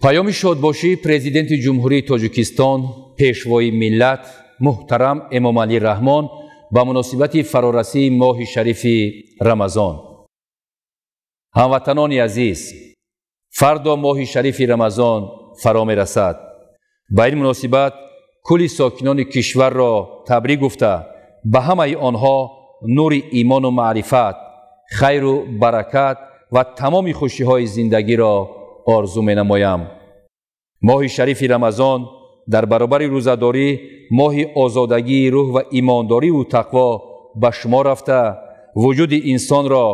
Паёми шодбошии Президенти Ҷумҳурии Тоҷикистон, Пешвои миллат, муҳтарам Эмомалӣ Раҳмон ба муносибати фарорасии моҳи шарифи Рамазон. Ҳамватанони азиз, фардо моҳи шарифи Рамазон фаро мерасад. Ба ин муносибат кулли сокинони кишварро табрик гуфта, ба ҳамаи онҳо нури имону маърифат, хайру баракат ва тамоми хушиҳои зиндагиро орзу менамоям. Моҳи шарифи Рамазон дар баробари рӯзадорӣ моҳи озодагии рӯҳ ва имондориву тақво ба шумо рафта, вуҷуди инсонро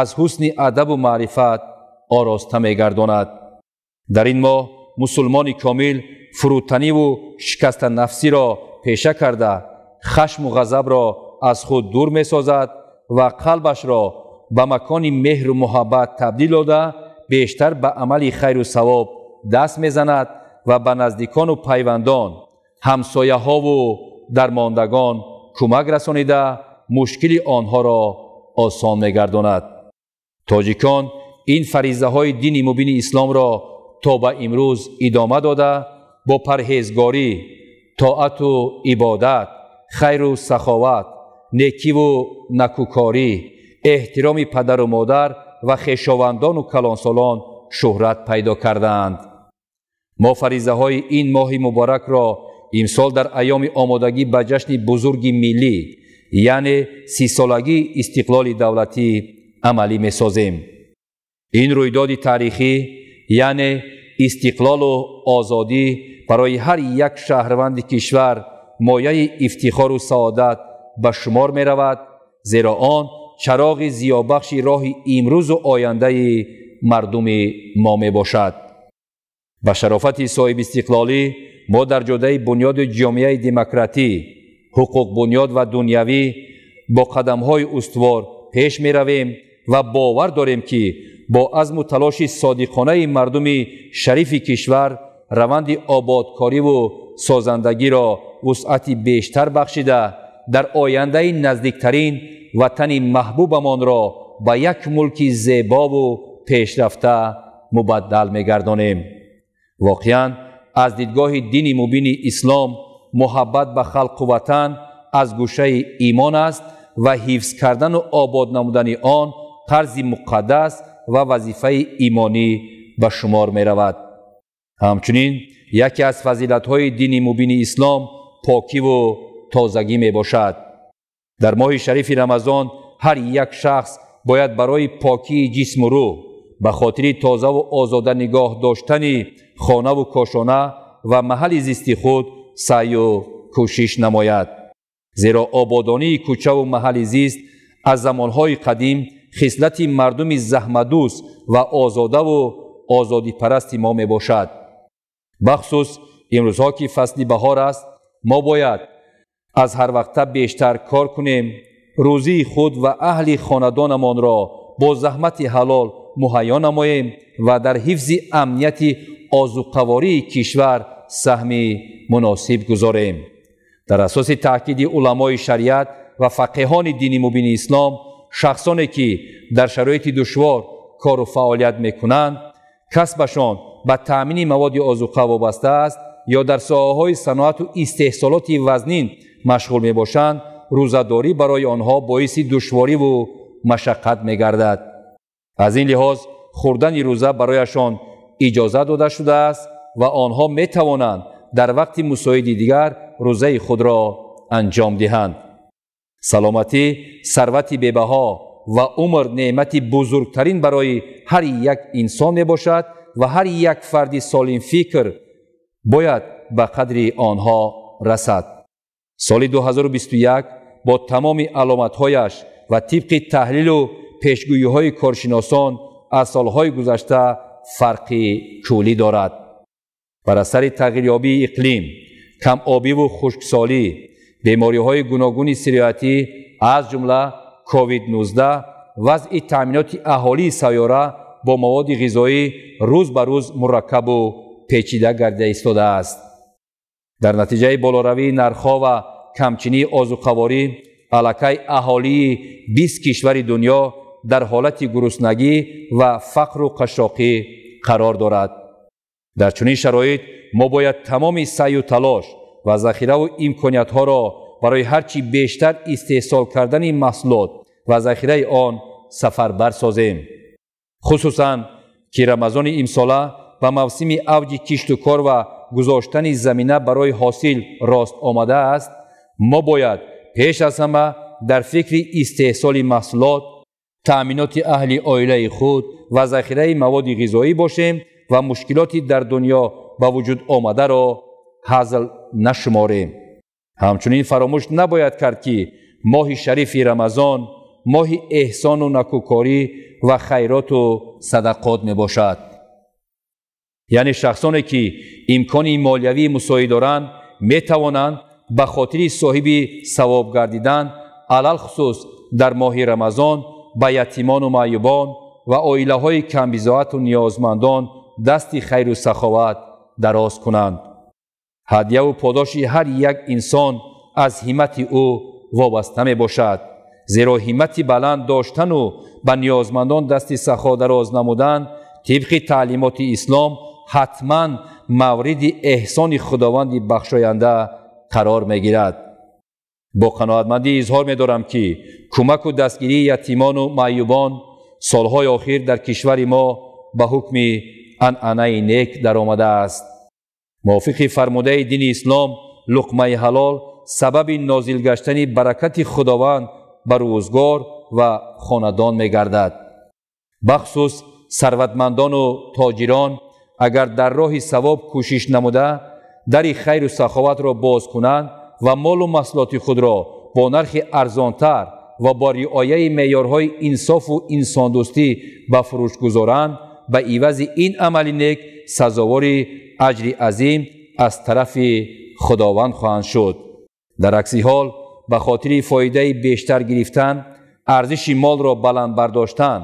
аз ҳусни адабу маърифат ороста мегардонад. Дар ин моҳ мусулмони комил фурӯтаниву шикастанафсиро пеша карда, хашму ғазабро аз худ дур месозад ва қалбашро ба макони меҳру муҳаббат табдил дода, бештар ба амали хайру савоб даст мезанад ва ба наздикону пайвандон, ҳамсояҳову дармондагон кӯмак расонида, мушкили онҳоро осон мегардонад. Тоҷикон ин фаризаҳои дини мубини исломро то ба имрӯз идома дода, бо парҳезгорӣ, тоату ибодат, хайру саховат, некиву накӯкорӣ, эҳтироми падару модар ва хешовандону калонсолон шӯҳрат пайдо кардаанд. Мо фаризаҳои ин моҳи муборакро имсол дар айёми омодагӣ ба ҷашни бузурги миллӣ, яъне 30-солагии истиқлоли давлатӣ амалӣ месозем. Ин рӯйдоди таърихӣ, яъне истиқлолу озодӣ, барои ҳар як шаҳрванди кишвар мояи ифтихору саодат ба шумор меравад, зеро он чароғи зиёбахши роҳи имрӯзу ояндаи мардуми мо мебошад. Ба шарофати соҳибистиқлолӣ мо дар ҷодаи бунёди ҷомеаи демократӣ, ҳуқуқбунёд ва дунявӣ бо қадамҳои устувор пеш меравем ва бовар дорем, ки бо азму талоши содиқонаи мардуми шарифи кишвар раванди ободкориву созандагиро вусъати бештар бахшида, дар ояндаи наздиктарин ватани маҳбубамонро ба як мулки зебову пешрафта мубаддал мегардонем. Воқеан, аз дидгоҳи дини мубини ислом муҳаббат ба халқу ватан аз гӯшаи имон аст ва ҳифз кардану обод намудани он қарзи муқаддас ва вазифаи имонӣ ба шумор меравад. Ҳамчунин яке аз фазилатҳои дини мубини ислом покиву тозагӣ мебошад. Дар моҳи шарифи Рамазон ҳар як шахс бояд барои покии ҷисму рӯҳ, ба хотири тозаву озода нигоҳ доштани хонаву кошона ва маҳалли зисти худ саъю кӯшиш намояд. Зеро ободонии кӯчаву маҳалли зист аз замонҳои қадим хислати мардуми заҳматдӯст ва озодаву озодипарасти мо мебошад. Бахусус имрӯзҳо, ки фасли баҳор аст, мо бояд аз ҳар вақта бештар кор кунем, рӯзии худ ва аҳли хонадонамонро бо заҳмати ҳалол муҳайё намоем ва дар ҳифзи амнияти озуқавории кишвар саҳми муносиб гузорем. Дар асоси таъкиди уламои шариат ва фақеҳони дини мубини ислом, шахсоне ки дар шароити душвор кору фаъолият мекунанд, касбашон ба таъмини маводи озуқа вобаста аст ё дар соҳаҳои саноату истеҳсолоти вазнин машғул мебошанд, рӯзадорӣ барои онҳо боиси душвориву машаққат мегардад. Аз ин лиҳоз хӯрдани рӯза барояшон иҷоза дода шудааст ва онҳо метавонанд дар вақти мусоиди дигар рӯзаи худро анҷом диҳанд. Саломатӣ сарвати бебаҳо ва умр неъмати бузургтарин барои ҳар як инсон мебошад ва ҳар як фарди солимфикр бояд ба қадри онҳо расад. Соли 2021 бо тамоми аломатҳояш ва тибқи таҳлилу пешгӯиҳои коршиносон аз солҳои гузашта фарқи куллӣ дорад. Бар асари тағйирёбии иқлим, камобиву хушксолӣ, бемориҳои гуногуни сироятӣ, аз ҷумла COVID-19, вазъи таъминоти аҳолии сайёра бо маводи ғизоӣ рӯз ба рӯз мураккабу печида гардида истодааст. Дар натиҷаи болоравии нархҳо ва камчинии озуқаворӣ аллакай аҳолии 20 кишвари дунё дар ҳолати гуруснагӣ ва фақру қашшоқӣ қарор дорад. Дар чунин шароит мо бояд тамоми саъю талош ва захираву имкониятҳоро барои ҳарчи бештар истеҳсол кардани маҳсулот ва захираи он сафарбар созем. Хусусан ки Рамазони имсола ба мавсими авҷи кишту кор ва гузоштани замина барои ҳосил рост омадааст, мо бояд пеш аз ҳама дар фикри истеҳсоли маҳсулот, таъминоти аҳли оилаи худ ва захираи маводи ғизоӣ бошем ва мушкилоти дар дунё ба вуҷуд омадаро ҳазл нашуморем. Ҳамчунин фаромӯш набояд кард, ки моҳи шарифи Рамазон моҳи эҳсону накӯкорӣ ва хайроту садақот мебошад. Яъне шахсоне ки имкони молиявии мусоид доранд, метавонанд ба хотири соҳиби савоб гардидан, алалхусус дар моҳи Рамазон, ба ятимону маъюбон ва оилаҳои камбизоату ниёзмандон дасти хайру саховат дароз кунанд. Ҳадияву подоши ҳар як инсон аз ҳиммати ӯ вобаста мебошад, зеро ҳиммати баланд доштану ба ниёзмандон дасти сахо дароз намудан тибқи таълимоти ислом ҳатман мавриди эҳсони Худованди бахшоянда қарор мегирад. Бо қаноатмандӣ изҳор медорам, ки кӯмаку дастгирии ятимону маъюбон солҳои охир дар кишвари мо ба ҳукми анъанаи нек даромадааст. Мувофиқи фармудаи дини ислом, луқмаи ҳалол сабаби нозил гаштани баракати Худованд ба рӯзгор ва хонадон мегардад. Бахусус сарватмандону тоҷирон агар дар роҳи савоб кӯшиш намуда, дари хайру саховатро боз кунанд ва молу маҳсулоти худро бо нархи арзонтар ва бо риояи меъёрҳои инсофу инсондӯстӣ ба фурӯш гузоранд, ба ивази ин амали нек сазовори аҷри азим аз тарафи Худованд хоҳанд шуд. Дар акси ҳол, ба хотири фоидаи бештар гирифтан, арзиши молро баланд бардоштан,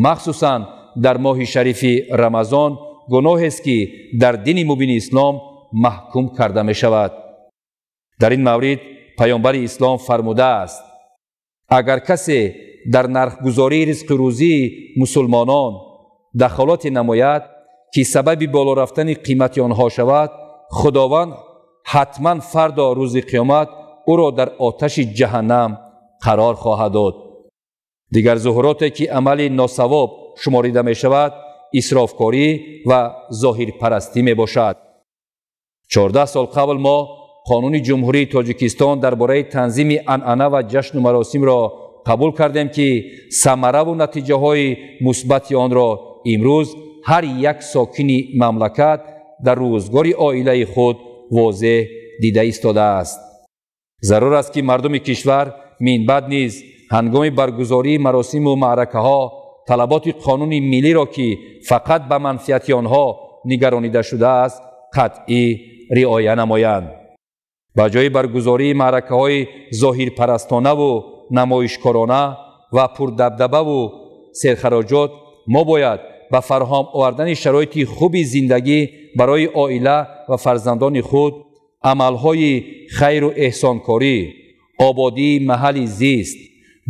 махсусан дар моҳи шарифи Рамазон, гуноҳест, ки дар дини мубини ислом маҳкум карда мешавад. Дар ин маврид паёмбари ислом фармудааст: агар касе дар нархгузории ризқу рӯзии мусулмонон дахолате намояд, ки сабаби боло рафтани қимати онҳо шавад, Худованд ҳатман фардо рӯзи қиёмат ӯро дар оташи ҷаҳаннам қарор хоҳад дод. Дигар зуҳуроте ки амали носавоб шуморида мешавад, исрофкорӣ ва зоҳирпарастӣ мебошад. 14 сол қабл мо Қонуни Ҷумҳурии Тоҷикистон дар бораи танзими анъана ва ҷашну маросимро қабул кардем, ки самараву натиҷаҳои мусбати онро имрӯз ҳар як сокини мамлакат дар рӯзгори оилаи худ возеҳ дида истодааст. Зарур аст, ки мардуми кишвар минбаъд низ ҳангоми баргузории маросиму маъракаҳо талаботи қонуни миллиро, ки фақат ба манфиати онҳо нигаронида шудааст, қатъӣ риоя намоянд. Ба ҷои баргузории маъракаҳои зоҳирпарастонаву намоишкорона ва пурдабдабаву серхароҷот, мо бояд ба фароҳам овардани шароити хуби зиндагӣ барои оила ва фарзандони худ, амалҳои хайру эҳсонкорӣ, ободии маҳалли зист,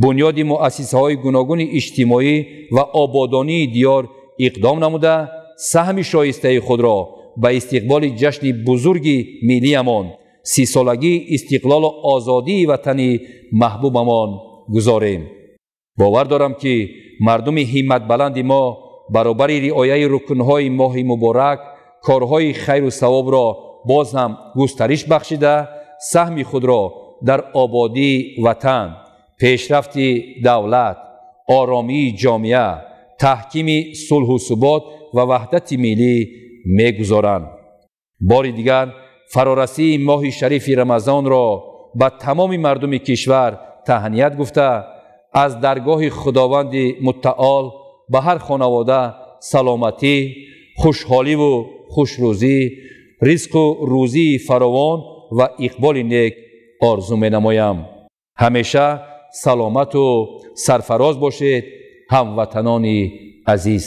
бунёди муассисаҳои гуногуни иҷтимоӣ ва ободонии диёр иқдом намуда, саҳми шоистаи худро ба истиқболи ҷашни бузурги миллиямон, 30-солагии истиқлолу озодии ватани маҳбубамон гузорем. Бовар дорам, ки мардуми ҳимматбаланди мо баробари риояи рукнҳои моҳи муборак корҳои хайру савобро боз ҳам густариш бахшида, саҳми худро дар ободии ватан, пешрафти давлат, оромии ҷомеа, таҳкими сулҳу субот ва ваҳдати миллӣ мегузоранд. Бори дигар фарорасии моҳи шарифи Рамазонро ба тамоми мардуми кишвар таҳният гуфта, аз даргоҳи Худованди муттаол ба ҳар хонавода саломатӣ, хушҳоливу хушрӯзӣ, ризқу рӯзии фаровон ва иқболи нек орзу менамоям. Ҳамеша саломату сарфароз бошед, ҳамватанони азиз.